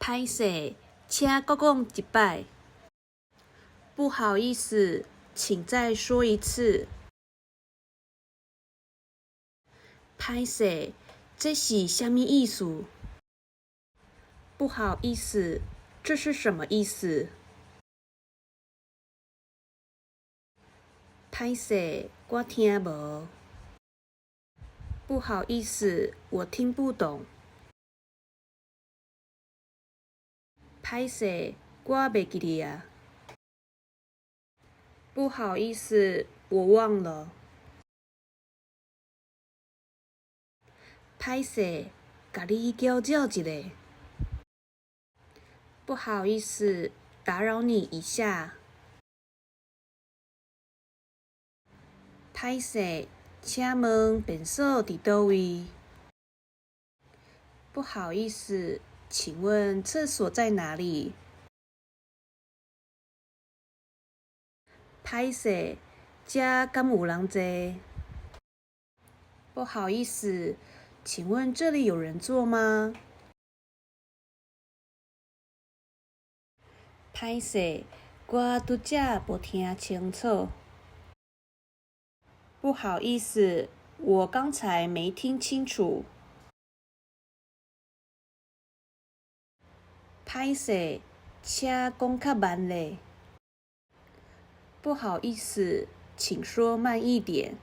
歹勢，請閣講一擺。不好意思，請再說一次。歹勢，這是啥物意思？不好意思，這是什麼意思？歹勢，我聽無。不好意思，我聽不懂。歹勢，我袂記得矣。不好意思，我忘了。歹勢，共你攪擾一下。不好意思，打擾你一下。歹勢，請問便所佇佗位？不好意思，請問廁所在哪裡？歹勢，遮敢有人坐？不好意思，請問這裡有人坐嗎？歹勢，我拄才無聽清楚。不好意思，我剛才沒聽清楚。歹勢，請講較慢咧。不好意思，請說慢一點。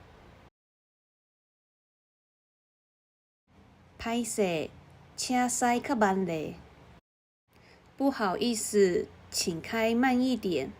歹勢，請駛較慢咧。不好意思，請開慢一點。